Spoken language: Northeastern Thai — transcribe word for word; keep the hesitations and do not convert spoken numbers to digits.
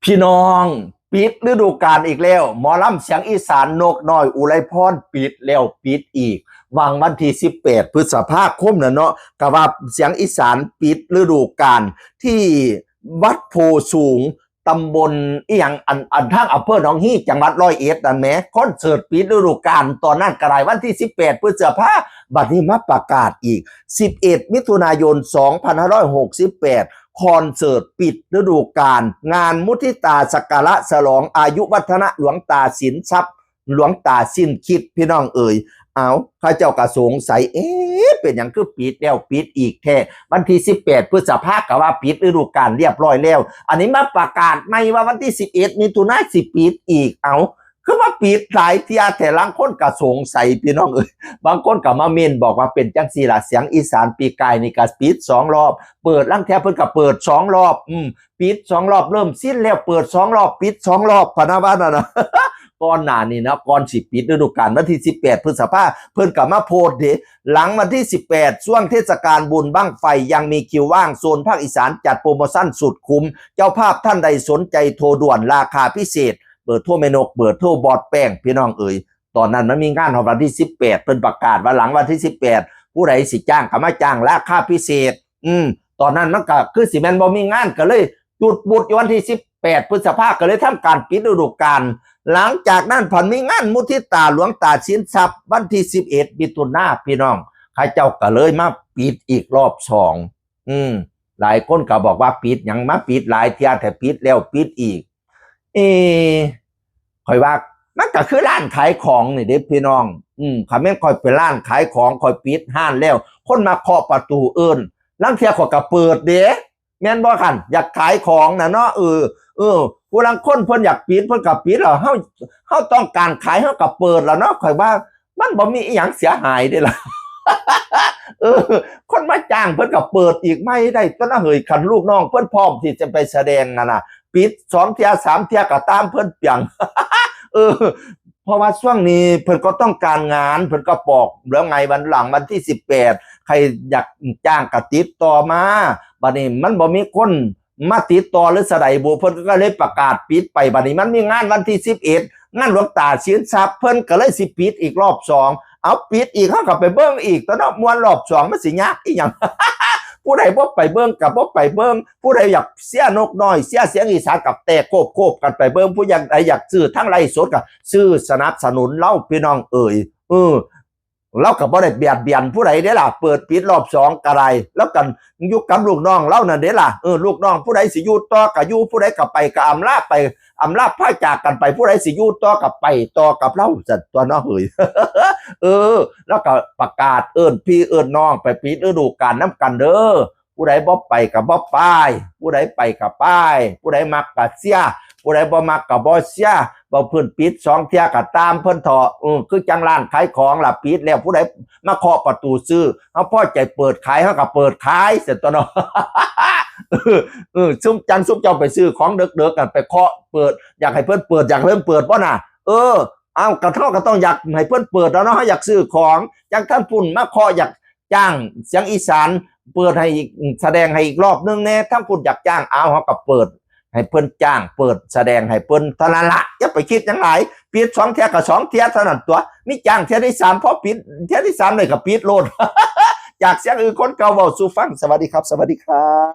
พี่น้อง ปิดฤดูกาลอีกแล้ว หมอลำเสียงอีสานนกน้อยอุไรพร ปิดแล้วปิดอีก หว่างวันที่สิบแปดพฤษภาคมน่ะเนาะ ก็ว่าเสียงอีสานปิดฤดูกาลที่วัดโพสูง ตำบลอีหยัง อันอันทางอำเภอหนองฮี จังหวัดร้อยเอ็ดนั่นแหม คอนเสิร์ตปิดฤดูกาล ตอนนั้นก็ได้วันที่สิบแปดพฤษภา บัดนี้มาประกาศอีก สิบเอ็ดมิถุนายนสองพันห้าร้อยหกสิบแปด คอนเสิร์ตปิดฤดูกาล งานมุทิตาสักการะฉลองอายุวัฒนะหลวงตาสินทรัพย์ หลวงตาสิ้นคิด พี่น้องเอ๋ย เอา เขาเจ้าก็สงสัย เอ๊ะ เป็นหยังคือปิดแล้วปิดอีกแท้ วันที่สิบแปดพฤษภาก็ว่าปิดฤดูกาลเรียบร้อยแล้ว อันนี้มาประกาศใหม่ว่าวันที่สิบเอ็ดมิถุนายนสิปิดอีก เอา คือมาปิดหลายเทื่อแท้ ลางคนก็สงสัย พี่น้องเอ๋ย บางคนก็มาเม้นบอกว่าเป็นจังซี่ล่ะ เสียงอีสานปีกายนี่ก็ปิดสองรอบ เปิด ลางเทื่อเพิ่นก็เปิดสองรอบ อืม ปิดสองรอบ เริ่มชินแล้ว เปิดสองรอบ ปิดสองรอบ พะนะว่านั่นน่ะ ก่อนหน้านี้นะ ก่อนสิปิดฤดูกาลวันที่สิบแปดพฤษภา เพิ่นก็มาโพสต์เด้ หลังวันที่สิบแปด ช่วงเทศกาลบุญบั้งไฟยังมีคิวว่าง โซนภาคอีสานจัดโปรโมชั่นสุดคุ้ม เจ้าภาพท่านใดสนใจโทรด่วนราคาพิเศษ เบอร์โทรแม่นก เบอร์โทรบอสแป้ง พี่น้องเอ๋ย ตอนนั้นมันมีงานฮอดวันที่สิบแปด เพิ่นประกาศว่าหลังวันที่สิบแปด ผู้ใดสิจ้างก็มาจ้างราคาพิเศษ อืม ตอนนั้นมันก็คือสิแม่นบ่มีงาน ก็เลยจุดบุดอยู่วันที่สิบแปดพฤษภา ก็เลยทำการปิดฤดูกาล หลังจากนั้นผันมีงานมุทิตาหลวงตาสินทรัพย์วันที่สิบเอ็ดมิถุนา พี่น้อง เขาเจ้าก็เลยมาปิดอีกรอบสอง อืม หลายคนก็บอกว่าปิดหยังมาปิดหลายเทื่อแท้ ปิดแล้วปิดอีก เอ ข่อยว่ามันก็คือร้านขายของนี่เด้พี่น้อง อืม คันแม่นข่อยเป็นร้านขายของ ข่อยปิดร้านแล้ว คนมาเคาะประตูเอิ้น ลางเทื่อข่อยก็เปิดเด้ แม่นบ่คัน อยากขายของน่ะเนาะ เออ เออ ผู้ลางคนเพิ่นอยากปิด เพิ่นก็ปิดแล้ว เฮา เฮาต้องการขาย เฮาก็เปิดแล้วเนาะ ข่อยว่ามันบ่มีอีหยังเสียหายเด้ล่ะ เออ คนมาจ้างเพิ่นก็เปิดอีกใหม่ได้ตั๊วเนาะเฮ้ย คันลูกน้องเพิ่นพร้อมที่จะไปแสดงนั่นน่ะ ปิดสองเทื่อสามเทื่อก็ตามเพิ่นเปียง เออ เพราะว่าช่วงนี้เพิ่นก็ต้องการงาน เพิ่นก็บอกแล้วไง วันหลังวันที่สิบแปด ใครอยากจ้างก็ติดต่อมา บัดนี้มันบ่มีคนมาติดต่อหรือสะใดบุ เพิ่นก็เลยประกาศปิดไป บัดนี้มันมีงานวันที่สิบเอ็ด งานหลวงตาสินทรัพย์ เพิ่นก็เลยสิปิดอีกรอบสอง เอาปิดอีก เฮาก็ไปเบิ่งอีกตั๊วเนาะ ม่วนรอบสองมันสิยากอีหยัง ผู้ใดบ่ไปเบิ่งก็บ่ไปเบิ่ง ผู้ใดอยากเชียร์นกน้อย เชียร์เสียงอีสานก็แตกโคบๆกันไปเบิ่ง ผู้ใดอยากซื้อทางไลฟ์สดก็ซื้อสนับสนุนลาว พี่น้องเอ๋ย เออ ลาวก็บ่ได้เบียดเบียนผู้ใดเด้ล่ะ เปิดปิดรอบสองก็ได้ ลาวก็อยู่กับลูกน้องลาวนั่นเด้ล่ะ เออ ลูกน้องผู้ใดสิอยู่ต่อก็อยู่ ผู้ใดก็ไปก็อำลาไป อำลาพาจากกันไป ผู้ใดสิอยู่ต่อก็ไปต่อกับลาวซั่นตั๊วเนาะเฮ้ย เออ ลาวก็ประกาศเอิ้นพี่เอิ้นน้องไปปิดฤดูกาลนำกันเด้อ ผู้ใดบ่ไปก็บ่ไป ผู้ใดไปก็ไป ผู้ใดมักก็เชียร์ ผู้ใดบ่มักก็บ่เชียร์ บ่เพิ่นปิดสองเทื่อก็ตามเพิ่นเถาะ เออ คือจั่งร้านขายของล่ะ ปิดแล้ว ผู้ใดมาเคาะประตูซื้อ เฮาพอใจเปิดขาย เฮาก็เปิดขายซั่นตั๊วเนาะ เออ เออ ซุมจั่งซุมเจ้าไปซื้อของเดิกๆ กัน ไปเคาะเปิด อยากให้เพิ่นเปิด อยากให้เพิ่นเปิดบ่น่ะ เออ เอ้า ก็เฮาก็ต้องอยากให้เพิ่นเปิดแล้วเนาะ เฮาอยากซื้อของ จั่งทางพุ้นมาเคาะ อยากจ้างเสียงอีสาน เปิดให้อีก แสดงให้อีกรอบนึงแหน่ ทางพุ้นอยากจ้าง เอา เฮาก็เปิดให้เพิ่นจ้าง เปิดแสดงให้เพิ่นเท่านั้นละ อย่าไปคิดหยังหลาย ปิดสองเทื่อก็สองเทื่อเท่านั้นตั๊ว มีจ้างเทื่อที่สาม พอปิดเทื่อที่สามเลยก็ปิดโลด จากเสียงอื่นคนเก่าเว้าสู่ฟัง สวัสดีครับ สวัสดีครับ